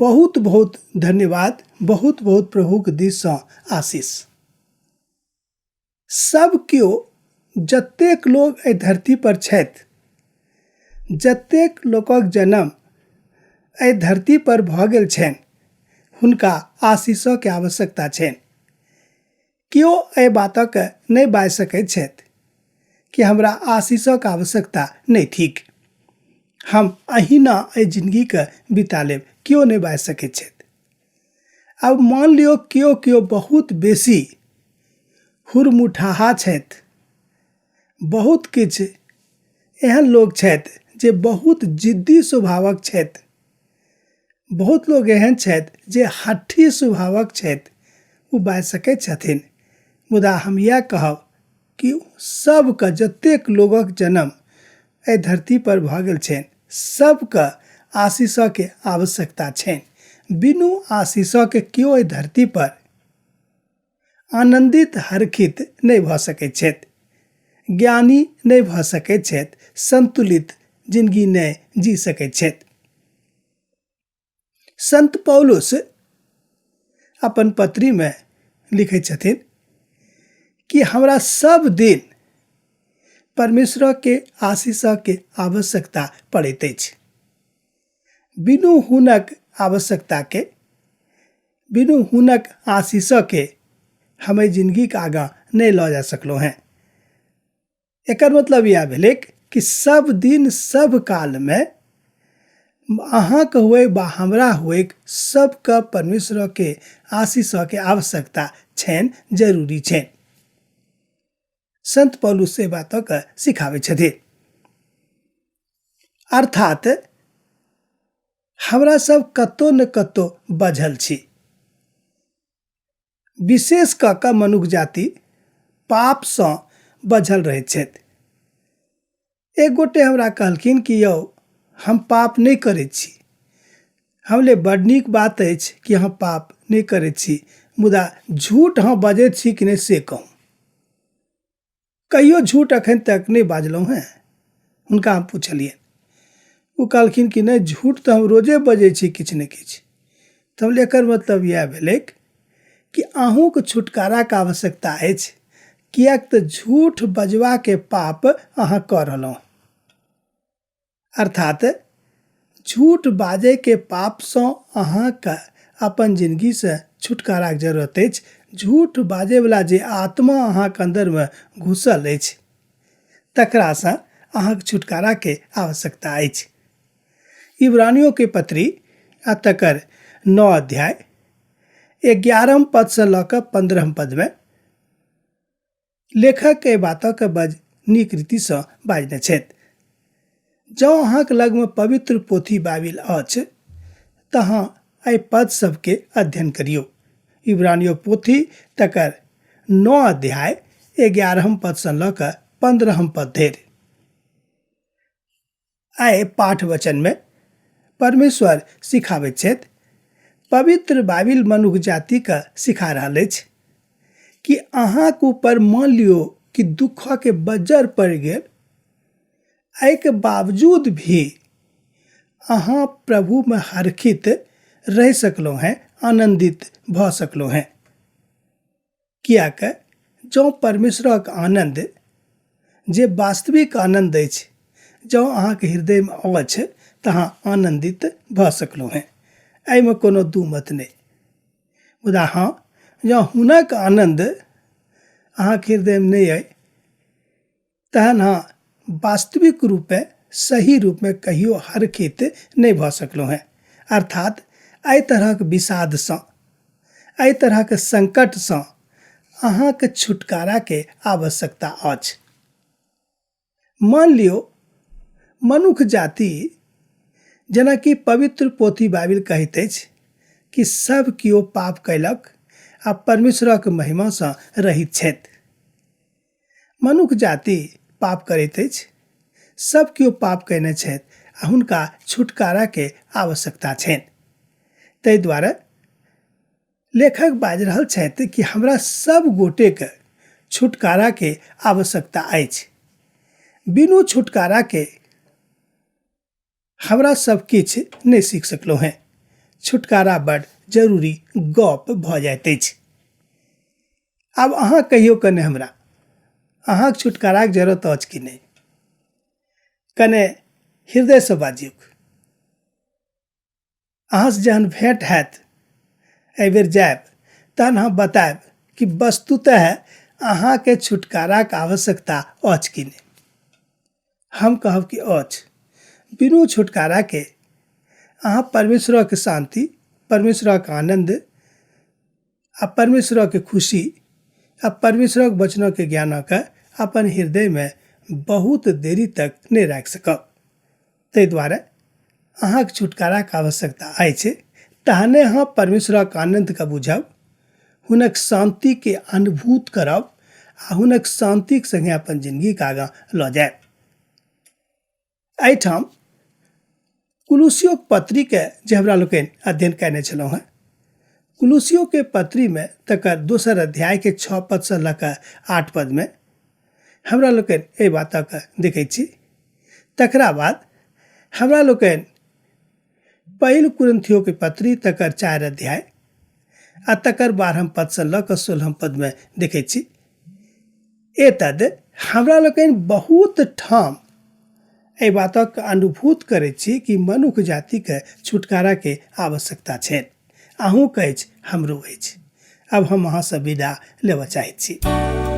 बहुत बहुत धन्यवाद, बहुत बहुत प्रभुके दिससँ आशीष। सब केओ जतेक लोक एहि धरती पर छथि, जतेक लोकक जन्म एहि धरती पर भऽ गेल छनि, हुनका आशीषके आवश्यकता छनि। केओ एहि बातक नहि बाजि सकैत छथि कि हमरा आशीषक आवश्यकता नहि थिक, हम अहिना एहि जिनगीके बिता लेब, केओ नहि बाजि सकैत छथि। आब मान लियौ केओ केओ बहुत बेसी हुरमुठाहा छथि, बहुत किछु एहन लोक छथि जे बहुत जिद्दी स्वभावक छथि, बहुत लोक एहन छथि जे हठी स्वभावक छथि, ओ बाजि सकैत छथिन। मुदा हम इएह कहब कि सबके, जतेक लोगक जन्म एहि धरती पर भऽ गेल छनि, सबके आशीषके आवश्यकता छनि। बिनु आशीषके केओ एहि धरती पर आनन्दित हर्षित नहि भऽ सकैत छथि, ज्ञानी नहि भऽ सकैत छथि, संतुलित जिंदगी नहि जी सकैत छथि। संत पौलुस अपन पत्रीमे लिखै छथिन कि हमरा सब दिन परमेश्वरके आशीषके आवश्यकता पड़ैत अछि। बिनु हुनक आवश्यकताके, बिनु हुनक आशीषके हम एहि जिनगीके आगाँ नहि लऽ जा सकलहुँ हेँ। एकर मतलब इएह भेलै कि सब दिन सब कालमे अहाँके हुए वा हमरा हुए, सबके परमेश्वरके आशीषके आवश्यकता छनि, जरूरी छनि। संत पौलुस से बातक सिखाबै छथिन। अर्थात हमरा सब कतौ ने कतौ बझल छी। विशेष कऽ कऽ मनुख जाति पापसँ बझल रहैत छथि। एक गोटे हमरा कहलखिन कि यौ हम पाप नहि करै छी। हम ले बड नीक बात अछि कि अहाँ पाप नहि करै छी, मुदा झूठ अहाँ बजैत छी कि नहि से कहू। कहियो झूठ अखन तक नहि बाजलहुँ हेँ? हुनका हम पुछलियनि। ओ कहलखिन कि नहि, झूठ तऽ हम रोजे बजै छी किछु ने किछु। तऽ हम एकर मतलब इएह भेलै कि अहूँके छुटकाराके आवश्यकता अछि, किएक तऽ झूठ बजबाके पाप अहाँ कऽ रहलहुँ। अर्थात झूठ बाजैके पापसँ अहाँके अपन जिनगीसँ छुटकाराके जरूरत अछि। झूठ बाजैवला जे आत्मा अहाँके अन्दरमे घुसल अछि तकरासँ अहाँके छुटकाराके आवश्यकता अछि। इब्रानियोके पत्री आ तकर 9 अध्याय 11 पदसँ लऽ कऽ 15 पदमे लेखक एहि बातक बज नीक रीतिसँ बाजने छथि। जँ अहाँक लगमे पवित्र पोथी बाइबिल अछि तऽ अहाँ एहि पद सबके अध्ययन करियौ। इब्रानियो पोथी तकर 9 अध्याय 11 पदसँ लऽ कऽ 15 पद धरि। एहि पाठ वचनमे परमेश्वर सिखाबैत छथि, पवित्र बाइबिल मनुख जातिके सिखा रहल अछि कि अहाँके ऊपर मान लियौ कि दुःखके बज्जर पड़ि गेल, एहिके बावजूद भी अहाँ प्रभुमे हर्षित रहि सकलहुँ हेँ, आनन्दित भऽ सकलहुँ हेँ। किएक जँ परमेश्वरक आनन्द जे वास्तविक आनन्द अछि जँ अहाँके हृदयमे अछि तऽ अहाँ आनन्दित भऽ सकलहुँ हेँ, एहिमे कोनो दू मत नहि। मुदा हँ, जँ हुनक आनन्द अहाँके हृदयमे नहि अइ तहन अहाँ वास्तविक रूपे सही रूपमे कहियो हरखित नहि भऽ सकलहुँ हेँ। अर्थात एहि तरहक विषादसँ, एहि तरहक संकटसँ अहाँके छुटकाराके आवश्यकता अछि। मान लियौ मनुख जाति जेनाकि पवित्र पोथी बाइबिल कहैत अछि कि सब केओ पाप कयलक आ परमेश्वरक महिमासँ रहित छथि। मनुख जाति पाप करैत अछि, सब केओ पाप कयने छथि आ हुनका छुटकाराके आवश्यकता छनि। ताहि दुआरे लेखक बाजि रहल छथि कि हमरा सब गोटेके छुटकाराके आवश्यकता अछि। बिनु छुटकाराके हमरा सब किछु नहि सीख सकलहुँ हेँ। छुटकारा बड जरूरी गप भऽ जाइत अछि। आब अहाँ कहियौ कने हमरा, अहाँक छुटकाराक जरूरत अछि कि नहि? कने हृदयसँ बाजियौ। अहाँसँ जहन भेँट हैत, एहिबेर जायब, तहन हम बतायब कि वस्तुतः अहाँके छुटकाराक आवश्यकता अछि कि नहि। हम कहब कि अछि। बिनु छुटकाराके अहाँ परमेश्वरक शान्ति, परमेश्वरक आनन्द आ परमेश्वरक खुशी आ परमेश्वरक वचनक ज्ञानक अपन हृदयमे बहुत देरी तक नहि राखि सकब। ताहि दुआरे अहाँके छुटकाराके आवश्यकता अछि, तहने अहाँ परमेश्वरक आनन्दके बुझब, हुनक शान्तिके अनुभूत करब आ हुनक शान्तिके सङ्गे अपन जिनगीके आगाँ लऽ जायब। एहिठाम कुलुसियोके पत्रीके जे हमरा लोकनि अध्ययन कयने छलहुँ हेँ, कुलुसियोके पत्रीमे तकर दोसर अध्यायके 6 पदसँ लऽ कऽ 8 पदमे हमरा लोकनि एहि बातके देखै छी। तकरा बाद हमरा लोकनि पहिल कुरिन्थियोके पत्री तकर 4 अध्याय आ तकर 12 पदसँ लऽ कऽ 16 पदमे देखै छी। एतद हमरा लोकनि बहुत ठाम एहि बातक अनुभूत करै छी कि मनुख जातिके छुटकाराके आवश्यकता छै। अहूँके अछि, हमरो अछि। अब हम अहाँसँ विदा लेबऽ चाहैत छी।